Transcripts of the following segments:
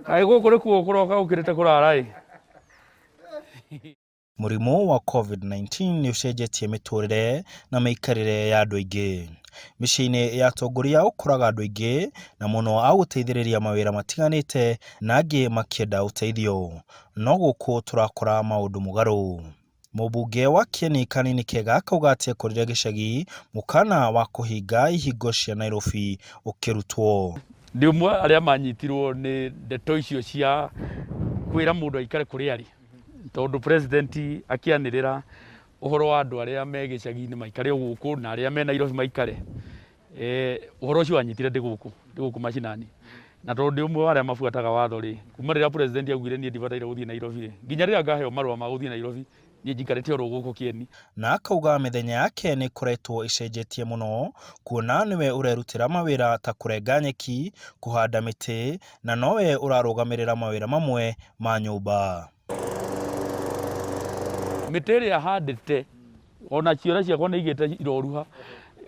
Kaĩ gũkũ nĩkuo kũroka gũkĩrĩte kũrara ĩ. Mũrimũ wa Covid-19 nĩ ũcenjetie mĩtũrĩre na mĩikarĩre ya andũ aingĩ. Mĩciĩ-inĩ ya atongoria ũkoraga andũ aingĩ na mũno a gũteithĩrĩria mawĩra matiganĩte na angĩ makĩenda ũteithio. No gũkũ tũrakora maũndũ mũgarũ. Mũmbunge wa Kieni Kanini Kega akauga atĩ akorire gĩcagi mũkana wa kũhinga ihingo cia Nairobi ũkĩrutwo. Ndĩ ũmwe arĩa manyitirwo nĩ ndeto icio cia kwĩra mũndũ aikare kũrĩa arĩ, tondũ president akĩanĩrĩra ũhoro wa andũ arĩa me gĩcagi-inĩ maikare o gũkũ na arĩa me Nairobi maikare. Ũhoro ũcio wanyitire ndĩ gũkũ, ndĩ gũkũ macinani. Na tondũ ndĩ ũmwe wa arĩa mabuataga watho rĩ, kuma rĩrĩa president augire niĩ ndibataire gũthiĩ Nairobi rĩ, nginya rĩrĩa ngaheo marũa ma gũthiĩ Nairobi, niĩ njikarĩte oro gũkũ Kieni. Na akauga mĩthenya yake nĩ ĩkoretwo ĩcenjetie mũno kuona nĩwe ũrerutĩra mawĩra ta kũrenga nyeki, kũhanda mĩtĩ na nowe ũrarũgamĩrĩra mawĩra mamwe ma nyũmba. Mĩtĩ ĩrĩa handĩte, ona ciana ciakwa nĩ igĩte iroruha,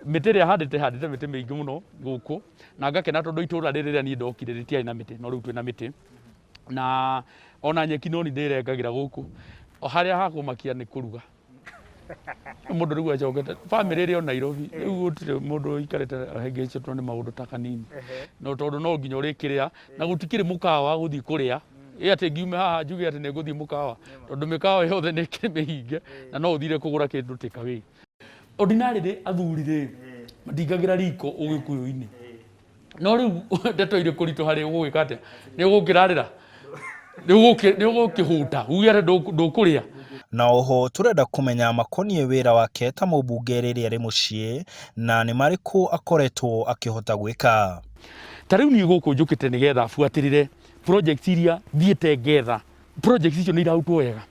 mĩtĩ ĩrĩa handĩte, handĩte mĩtĩ mĩingĩ mũno gũkũ, na ngakena tondũ itũra rĩrĩ rĩrĩa niĩ ndokire rĩtiarĩ na mĩtĩ, no rĩu twĩna mĩtĩ. Na ona nyeki no niĩ ndĩrengagĩra gũkũ. Harĩa hakũmakia nĩ kũruga. Mũndũ rĩu acokete, bamĩrĩ ĩrĩ o Nairobi, rĩu gũtirĩ mũndũ ũikarĩte ahĩngĩcĩtwo nĩ maũndũ ta kanini. No tondũ no nginya ũrĩkĩrĩa, na gũtikĩrĩ mũkawa wa gũthiĩ kũrĩa, ĩ atĩ ngiume haha njuge atĩ nĩ ngũthiĩ mũkawa, tondũ mĩkawa yothe nĩ ĩkĩrĩ mĩhinge, na no ũthire kũgũra kĩndũ take away. Ordinarily athuri rĩ, matingagĩra riko ũgĩkũyũ-inĩ. No rĩu ndeto irĩ kũritũha rĩ, ũgũgĩka atĩa? Nĩ ũgũkĩrarĩra? Nĩ ũgũkĩhũta uge atĩ ndũkũrĩa? Na oho tũrenda kũmenya makoniĩ wĩra wake ta mũmbunge rĩrĩa arĩ mũciĩ na nĩ marĩkũ akoretwo akĩhota gwĩka. Ta rĩu niĩ gũkũ njũkĩte nĩgetha buatĩrĩre project iria thiĩte ngetha, project icio nĩ irarutwo wega?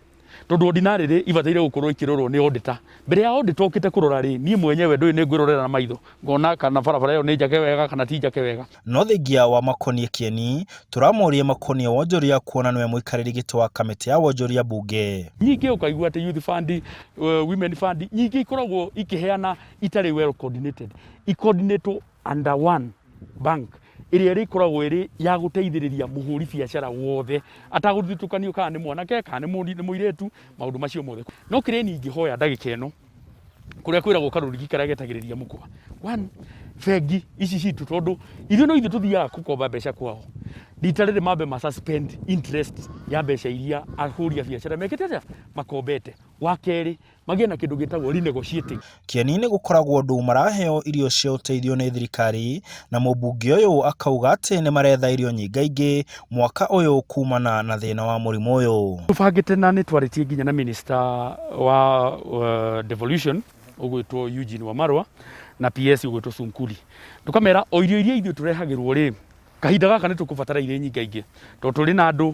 Tondũ ordinarily ibataire gũkorwo ikĩrorwo nĩ auditor. Mbere ya auditor okĩte kũrora rĩ, niĩ mwenyewe ndũĩ nĩ ngwĩrorera na maitho ngona kana barabara ĩyo nĩ njake wega kana ti njake wega. No thengia wa makoniĩ kĩeni, tũramũria makoniĩ wonjoria kuona nĩwe mũikarĩri gĩtĩ wa kamĩtĩ ya wonjoria mbunge. Nyingĩ ũkaigua atĩ youth fund, women fund, nyingĩ ikoragwo ikĩheana itarĩ well coordinated. I coordinate under one bank ĩrĩa ĩrĩkoragwo ĩrĩ ya gũteithĩrĩria mũhũri biacara wothe atagũthutũkanio kana nĩ mwanake kana nĩ mũirĩtu, maũndũ macio mothe. No kĩrĩa niĩ ingĩhoya ndagĩka ĩno, kũrĩa kwĩragwo karũrigi karĩa getagĩrĩria mũkwa, one, bengi ici citũ tondũ ithuĩ no ithuĩ tũthiaga gũkomba mbeca kwao, rita rĩrĩ mambe ma suspend interest ya mbeca iria ahũri a biacara mekĩte atĩa? Makombete. Wa kerĩ, magĩe na kĩndũ gĩtagwo renegotiating. Kĩeni-inĩ gũkoragwo andũ maraheo irio cia ũteithio nĩ thirikari na mũmbunge ũyũ akauga atĩ nĩ maretha irio nyingaingĩ mwaka ũyũ kumana na thĩna wa mũrimũ ũyũ. Tũbangĩte na nĩ twarĩtie nginya na minister wa devolution ũgwĩtwo Eugene Wamalwa na PS ũgwĩtwo Sunkuli, tũkamera o irio iria ithuĩ tũrehagĩrwo rĩ, kahinda gaka nĩ tũkũbatara irio nyingaingĩ tondũ tũrĩ na andũ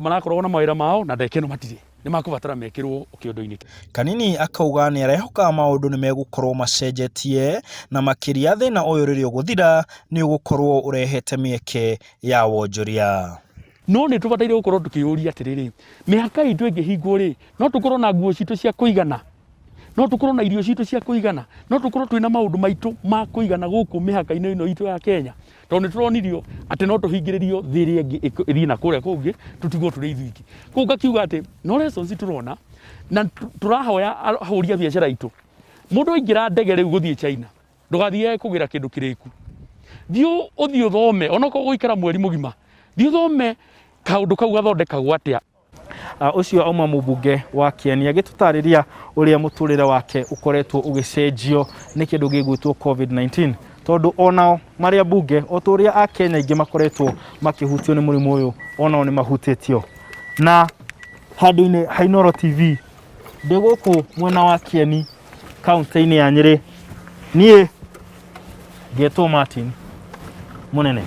marakoragwo na mawĩra mao na ndagĩka ĩno matirĩ, nĩ makũbatara mekĩrwo kĩondo-inĩ. Kanini akauga nĩ arehoka maũndũ nĩ megũkorwo macenjetie na makĩria thĩna ũyũ rĩrĩa ũgũthira nĩ ũgũkorwo ũrehete mĩeke ya wonjoria. No nĩ tũbataire gũkorwo tũkĩyũria atĩrĩrĩ, mĩhaka itũ ĩngĩhingwo rĩ, no tũkorwo na nguo citũ cia kũigana? No tũkorwo na irio citũ cia kũigana? No tũkorwo twĩna maũndũ maitũ ma kũigana gũkũ mĩhaka-inĩ ĩno itũ ya Kenya? Tondũ nĩ tũronirio atĩ no tũhingĩrĩrio thĩ ĩrĩa ĩngĩ ĩthiĩ na kũrĩa kũngĩ, tũtigwo tũrĩ ithuiki. Koguo ngakiuga atĩ no lessons tũrona na tũrahoya ahũri a biacara aitũ, mũndũ aingĩra ndege rĩu gũthiĩ China, ndũgathiage kũgĩra kĩndũ kĩrĩku. Thiĩ ũthiĩ ũthome, onokorwo ũgũikara mweri mũgima, thiĩ ũthome kaũndũ kau gathondekagwo atĩa. Ũcio auma mũmbunge wa Kĩeni agĩtũtarĩria ũrĩa mũtũrĩre wake ũkoretwo ũgĩcenjio nĩ kĩndũ gĩgwĩtwo COVID-19 tondũ onao marĩ ambunge o ta ũrĩa akenya aingĩ makoretwo makĩhutio nĩ mũrimũ ũyũ onao nĩ mahutĩtio na handũ-inĩ ha Inooro TV ndĩ gũkũ mwena wa Kĩeni kaunti-inĩ ya Nyĩrĩ niĩ ngetwo Martin Mũnene.